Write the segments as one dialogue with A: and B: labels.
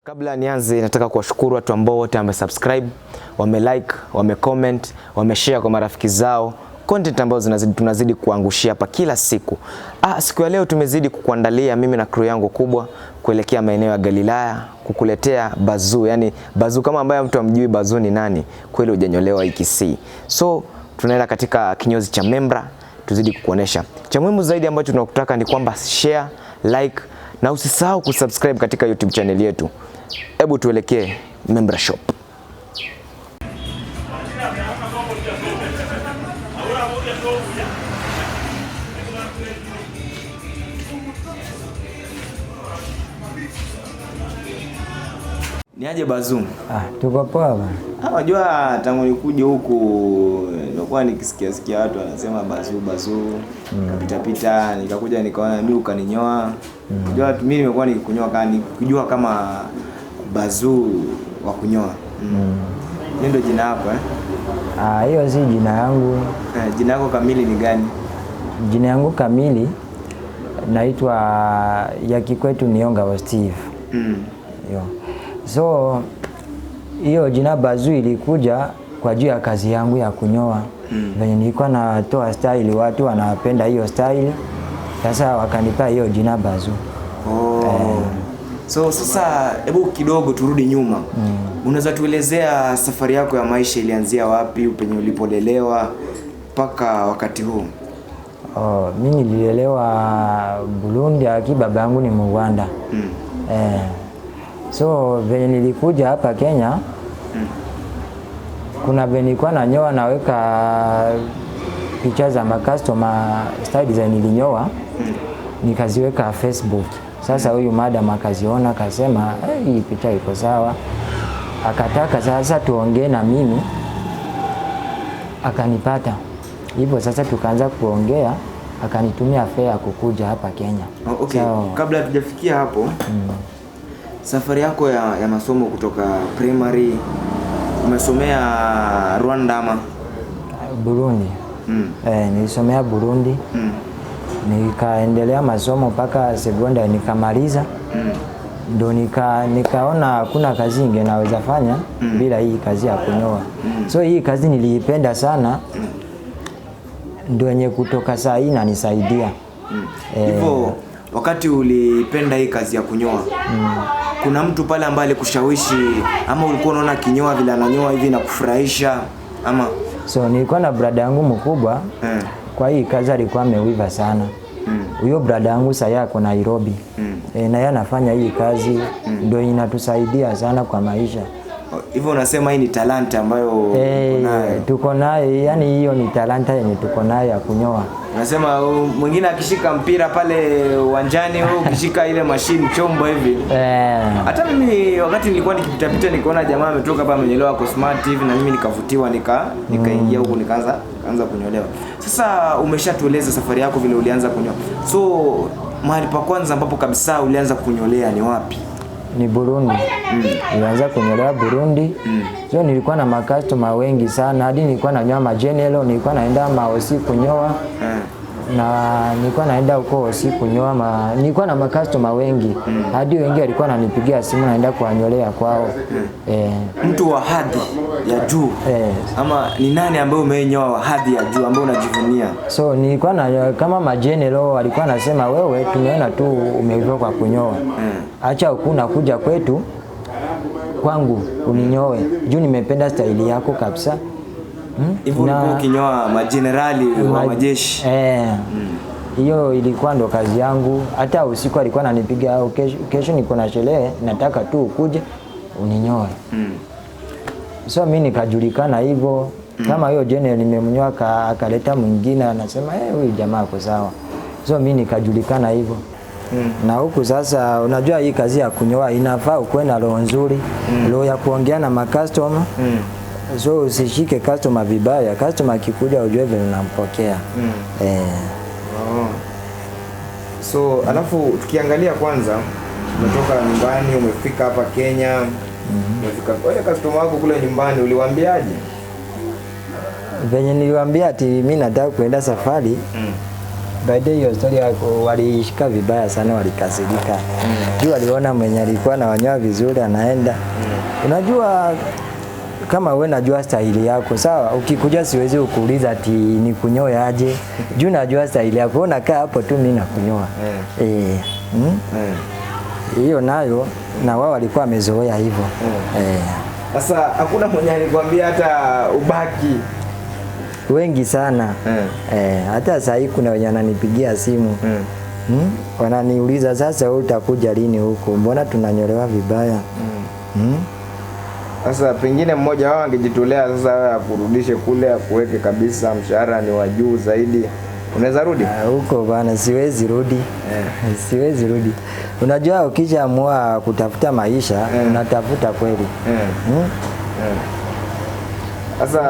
A: Kabla nianze, nataka kuwashukuru watu ambao wote wamesubscribe, wame-like, wame-comment, wameshare kwa marafiki zao content ambazo tunazidi kuangushia hapa kila siku. Siku ya leo tumezidi kukuandalia mimi na crew yangu kubwa kuelekea maeneo ya Galilaya kukuletea Bazuu, yani Bazuu kama ambaye mtu amjui Bazuu ni nani, kweli hujanyolewa IKC. So tunaenda katika kinyozi cha Membra tuzidi kukuonesha. Cha muhimu zaidi ambacho tunakutaka ni kwamba share, like na usisahau kusubscribe katika YouTube channel yetu. Hebu tuelekee Membra Shop. Ni aje Bazuu?
B: Tuko poa bana.
A: Unajua tangu nikuje huku nilikuwa nikisikia sikia watu wanasema Bazuu Bazuu, kapita pita nikakuja nikaona mimi ukaninyoa. Unajua mimi nimekuwa nikikunyoa kama nikujua kama Bazuu wa kunyoa. Hiyo ndio jina lako eh?
B: Hiyo si jina yangu.
A: Jina lako kamili ni gani?
B: Jina yangu kamili naitwa ya kikwetu Nionga wa Steve. Yo. So hiyo jina Bazuu ilikuja kwa juu ya kazi yangu ya kunyoa. Venye nilikuwa natoa style, watu wanapenda hiyo style. Sasa wakanipa hiyo jina Bazuu.
A: Oh. So sasa hebu kidogo turudi nyuma. Unaweza tuelezea safari yako ya maisha ilianzia wapi, penye ulipolelewa mpaka wakati huu?
B: Oh, mimi nililelewa Burundi, lakini baba yangu ni Muganda. So venye nilikuja hapa Kenya, kuna venye nilikuwa nanyoa naweka picha za macustomer style design nilinyoa, nikaziweka Facebook. Sasa huyu madam akaziona akasema, hey, hii picha iko sawa. Akataka sasa tuongee na mimi, akanipata. Hivyo sasa tukaanza kuongea, akanitumia fare ya kukuja hapa Kenya.
A: Oh, okay.
B: So,
A: Kabla hatujafikia hapo, safari yako ya masomo kutoka primary umesomea Rwanda ama?
B: Burundi. Nilisomea Burundi. Nikaendelea masomo mpaka sekondari nikamaliza. Ndo nikaona hakuna kazi ingine naweza fanya bila hii kazi ya kunyoa. So hii kazi niliipenda sana. Ndio yenye kutoka saa hii inanisaidia.
A: Hivyo wakati ulipenda hii kazi ya kunyoa, kuna mtu pale ambaye alikushawishi ama ulikuwa unaona kinyoa vile ananyoa hivi na kufurahisha ama?
B: So nilikuwa na brada yangu mkubwa. Kwa hii kazi alikuwa ameiva sana. Huyo brada yangu sasa ako Nairobi. Na yeye anafanya hii kazi, ndio inatusaidia sana kwa maisha.
A: Hivyo unasema hii ni talanta ambayo uko nayo?
B: Tuko nayo, yani hiyo ni talanta yenye tuko nayo ya kunyoa.
A: Unasema mwingine akishika mpira pale uwanjani, wewe ukishika ile mashine chombo hivi. Hata mimi wakati nilikuwa nikipita pita nikaona jamaa ametoka hapa amenyolewa kwa smart hivi na mimi nikavutiwa nikaingia huku nikaanza kunyolewa. Sasa umeshatueleza safari yako vile ulianza kunyoa. So mahali pa kwanza ambapo kabisa ulianza kunyolea ni wapi?
B: Ni Burundi. Nilianza kunyolewa Burundi. So nilikuwa na makastoma wengi sana, hadi nilikuwa nanyoa majenelo, nilikuwa naenda maosi kunyoa. Na nilikuwa naenda huko osi kunyoa, nilikuwa na makastoma wengi. Hadi wengi walikuwa wananipigia simu naenda kuwanyolea kwao.
A: Mtu wa hadhi ya juu. Ama ni nani ambaye umeinyoa wa hadhi ya juu ambaye unajivunia?
B: So nilikuwa na kama majenelo walikuwa nasema wewe tumeona tu umeiva kwa kunyoa. Acha ukuna kuja kwetu kwangu uninyoe. Juu nimependa staili yako kabisa.
A: Hivyo ulikuwa ukinyoa majenerali wa majeshi.
B: Hiyo ilikuwa ndo kazi yangu. Hata usiku alikuwa ananipiga, au kesho niko na sherehe, nataka tu ukuje uninyoe. So mimi nikajulikana hivyo. Kama hiyo general nimemnyoa akaleta mwingine anasema, huyu jamaa ako sawa. So mimi nikajulikana hivyo. Na huku sasa unajua hii kazi ya kunyoa inafaa ukuwe na roho nzuri, roho ya kuongea na macustomer. So usishike customer vibaya, customer akikuja ujue vile unampokea.
A: Oh. So alafu tukiangalia kwanza umetoka nyumbani umefika hapa Kenya. Umefika wale customer wako kule nyumbani uliwaambiaje?
B: Venye niliwaambia ati mimi nataka kuenda safari. By the way, hiyo story yako waliishika vibaya sana, walikasirika juu waliona mwenye alikuwa na wanyoa vizuri anaenda. Unajua kama we najua stahili yako sawa, ukikuja siwezi ukuuliza ati nikunyoe aje juu najua stahili yako, wewe unakaa hapo tu mimi nakunyoa. Eh, Hiyo nayo na wao walikuwa wamezoea hivyo.
A: Sasa hakuna mwenye alikwambia hata ubaki?
B: Wengi sana. Hata saa hii kuna wenye wananipigia simu. Wananiuliza sasa wewe utakuja lini huku? Mbona tunanyolewa vibaya?
A: Sasa pengine mmoja wao angejitolea sasa wewe akurudishe kule akuweke kabisa, mshahara ni wa juu zaidi, unaweza rudi?
B: Huko bana siwezi rudi. Siwezi rudi. Unajua ukishaamua kutafuta maisha, unatafuta kweli.
A: Sasa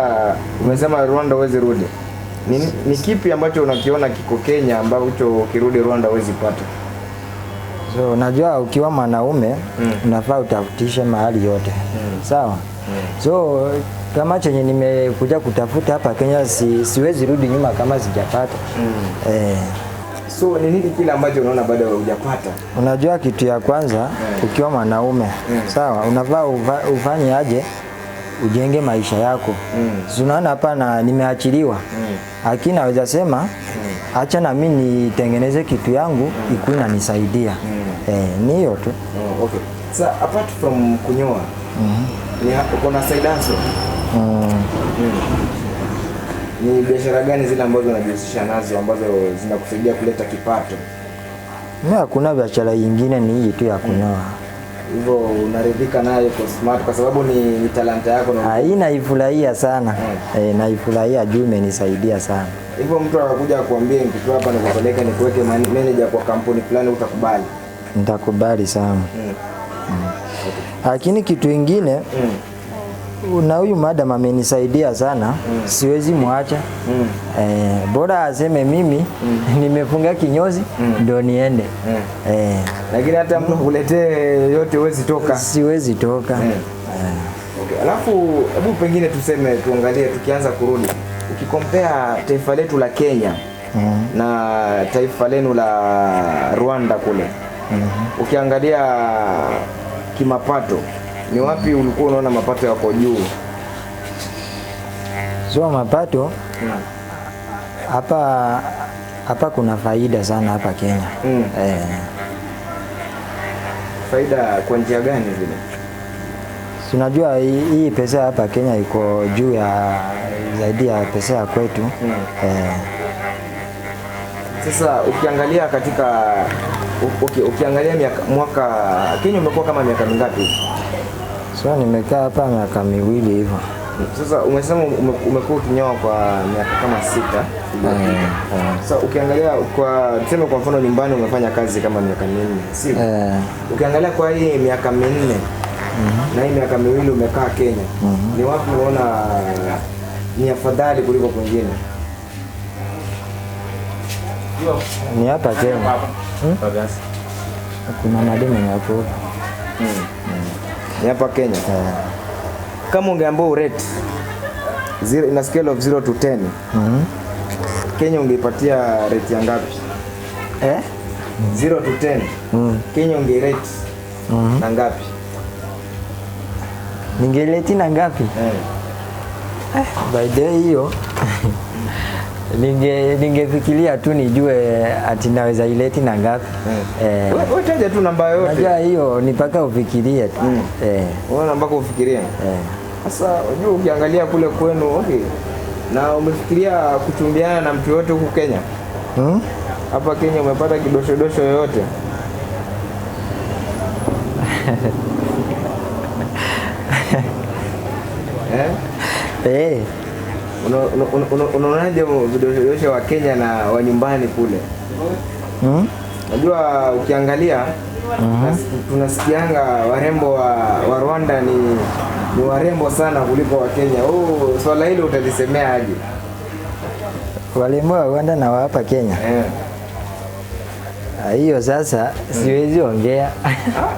A: umesema Rwanda huwezi rudi. Ni kipi ambacho unakiona kiko Kenya ambacho ukirudi Rwanda huwezi pata?
B: So unajua ukiwa mwanaume unafaa utafutishe mahali yote. Sawa? So kama chenye nimekuja kutafuta hapa Kenya siwezi rudi nyuma kama sijapata.
A: So ni nini kile ambacho unaona bado hujapata?
B: Unajua kitu ya kwanza ukiwa mwanaume, sawa, unafaa ufanye aje ujenge maisha yako. Si unaona hapa na nimeachiliwa. Lakini naweza sema acha na mimi nitengeneze kitu yangu ikuwe inanisaidia. Ni hiyo tu.
A: Okay. So apart from kunyoa, ni uko na side hustle? Ni biashara gani zile ambazo unajihusisha nazo ambazo zinakusaidia kuleta kipato?
B: Mimi hakuna biashara nyingine, ni hii tu ya kunyoa.
A: Hivyo unaridhika nayo kwa smart kwa sababu ni talanta yako na
B: Hii naifurahia sana. Naifurahia juu imenisaidia sana.
A: Hivyo mtu akakuja akuambie nikitoa hapa nikupeleke nikuweke manager kwa kampuni fulani, utakubali?
B: Nitakubali sana. Lakini kitu kingine, na huyu madam amenisaidia sana, siwezi muacha. Bora aseme mimi nimefunga kinyozi ndio niende.
A: Lakini hata mtu akuletee yote huwezi toka.
B: Siwezi toka.
A: Okay. Alafu hebu pengine tuseme tuangalie tukianza kurudi. Ukikompea taifa letu la Kenya na taifa lenu la Rwanda kule. Ukiangalia kimapato, ni wapi ulikuwa unaona mapato yako juu?
B: So mapato hapa kuna faida sana hapa Kenya.
A: Faida kwa njia gani vile?
B: Si unajua hii pesa hapa Kenya iko juu ya zaidi ya pesa ya kwetu.
A: Sasa ukiangalia katika okay, ukiangalia mwaka Kenya umekuwa kama miaka mingapi?
B: So nimekaa hapa miaka miwili hivyo.
A: Sasa umesema umekuwa ukinyoa kwa miaka kama 6. Sasa ukiangalia kwa tuseme kwa mfano nyumbani umefanya kazi kama miaka 4, sio? Ukiangalia kwa hii miaka 4 na hii miaka miwili umekaa Kenya, ni wapi unaona ni afadhali kuliko kwingine?
B: Ni hapa Kenya. Kuna mademu hapo.
A: Ni hapa Kenya. Kama ungeambiwa urate in a scale of 0 to 10, Kenya ungeipatia rate ya ngapi? 0 to 10. Kenya ungeirate na ngapi?
B: Ningeirate na ngapi? By the way hiyo ningefikiria tu nijue ati naweza ileti na ngapi.
A: Wewe taja tu namba yoyote.
B: Unajua hiyo ni mpaka ufikirie tu.
A: Wewe mpaka ufikirie. Sasa unajua ukiangalia kule kwenu, okay. Na umefikiria kuchumbiana na mtu yote huku Kenya? Hapa Kenya umepata kidoshodosho yoyote? Unaonaje vidoshodosho wa Kenya na wa nyumbani kule? Unajua ukiangalia, tunasikianga warembo wa Rwanda ni warembo sana kuliko wa Kenya. Oh, swala hilo utalisemea aje?
B: Warembo wa Rwanda na wa hapa Kenya? Hiyo sasa siwezi ongea.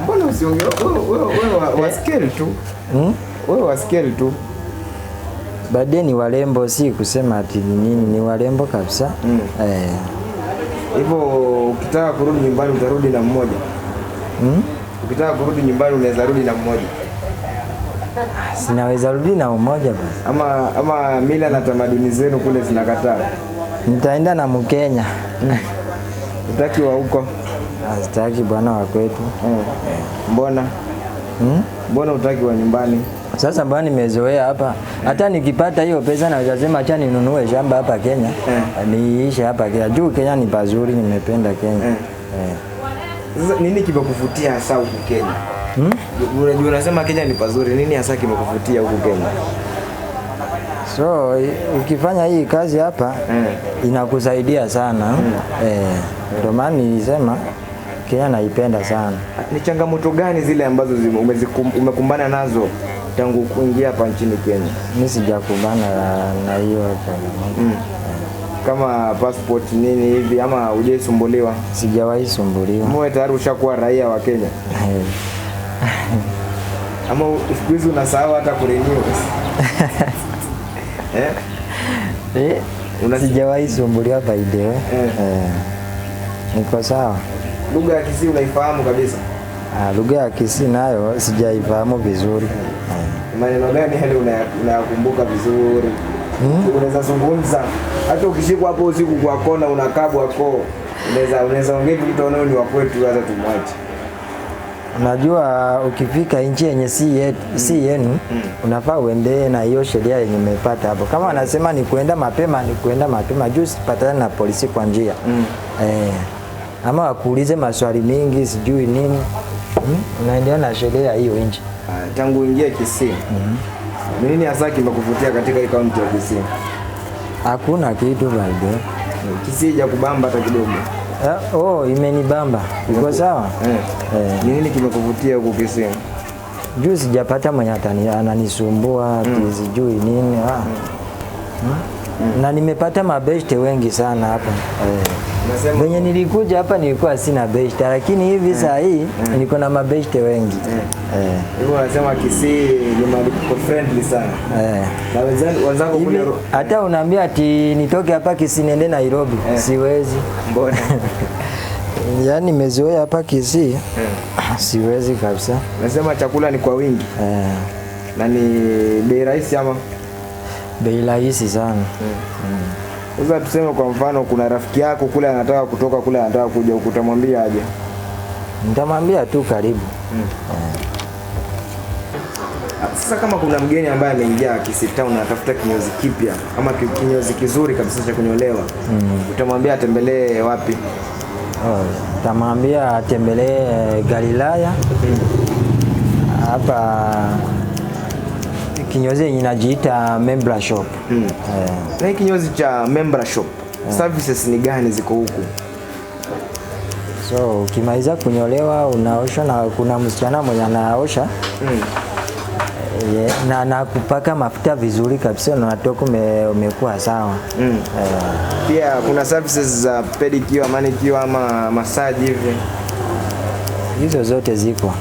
A: Mbona usiongee? Wewe wa scale tu. Wewe wa scale tu.
B: Baadaye ni warembo, si kusema ati nini, ni warembo kabisa.
A: Hivyo ukitaka kurudi nyumbani utarudi na mmoja. Ukitaka kurudi nyumbani unaweza rudi na mmoja.
B: Sinaweza rudi na mmoja basi.
A: Ama mila na tamaduni zenu kule zinakataa.
B: Nitaenda na Mkenya.
A: Utaki wa huko?
B: Sitaki bwana wa kwetu.
A: Mbona? Mbona utaki wa nyumbani?
B: Sasa bwana, nimezoea hapa. Hata nikipata hiyo pesa naweza sema acha ninunue shamba hapa Kenya, niishi hapa Kenya. Juu Kenya ni pazuri, nimependa Kenya.
A: Sasa nini kimekuvutia hasa huku Kenya? Unajua unasema Kenya ni pazuri, nini hasa kimekuvutia huku Kenya?
B: So ukifanya hii kazi hapa inakusaidia sana. Ndio maana nilisema Kenya naipenda sana.
A: Ni changamoto gani zile ambazo umekumbana nazo tangu kuingia hapa nchini Kenya?
B: Mimi sijakumbana na hiyo changamoto.
A: Kama passport nini hivi ama hujaisumbuliwa?
B: Sijawahi sumbuliwa.
A: Mwe tayari ushakuwa raia wa Kenya. Ama siku hizi unasahau hata kurenew.
B: Sijawahi sumbuliwa by the way. Niko sawa.
A: Lugha ya Kisii unaifahamu kabisa?
B: Lugha ya Kisii nayo sijaifahamu vizuri.
A: Maneno gani yale unayakumbuka vizuri? Unaweza zungumza hata ukishikwa hapo usiku kwa kona unakabwa koo. Unaweza ongea kitu unaona ni wa kwetu hata tumwache.
B: Unajua ukifika nchi yenye si yenu unafaa uende na hiyo sheria yenye umepata hapo. Kama wanasema ni kuenda mapema, ni kuenda mapema juu usipatane na polisi kwa njia. Ama wakuulize maswali mingi sijui nini. Unaendelea na sheria ya hiyo nchi.
A: Tangu uingie Kisii. Ni nini hasa kimekuvutia katika hii kaunti ya Kisii?
B: Hakuna kitu by the way.
A: Kisii haijakubamba hata kidogo?
B: Oh, imenibamba. Iko sawa?
A: Ni nini kimekuvutia huku Kisii?
B: Juu sijapata mwenye ananisumbua ati sijui nini. Na nimepata mabeshte wengi sana hapa.
A: Unasema
B: Venye nilikuja hapa nilikuwa sina beshte, lakini hivi saa hii niko na mabeshte wengi.
A: Hivyo unasema Kisii ni mahali kuko friendly sana. Na wenzako
B: Hivi,
A: kule
B: hata unaambia ati nitoke hapa Kisii niende Nairobi, siwezi.
A: Mbona?
B: Yaani nimezoea hapa Kisii, siwezi kabisa.
A: Unasema chakula ni kwa wingi. Na ni bei rahisi ama?
B: Bei rahisi sana.
A: Sasa tuseme kwa mfano kuna rafiki yako kule anataka kutoka kule anataka kuja huku, utamwambia aje?
B: Nitamwambia tu karibu.
A: Sasa kama kuna mgeni ambaye ameingia Kisii Town na anatafuta kinyozi kipya ama kinyozi kizuri kabisa cha kunyolewa, utamwambia atembelee wapi?
B: Oh, nitamwambia atembelee Galilaya. Hapa kinyozi yenye inajiita Membra Shop.
A: Na hii kinyozi cha Membra Shop, services ni gani ziko huku?
B: So ukimaliza kunyolewa unaoshwa na kuna msichana mwenye anaosha. Na kupaka mafuta vizuri kabisa na unatoka umekuwa sawa.
A: Pia kuna services za pedicure, manicure ama massage hivi.
B: Hizo zote ziko.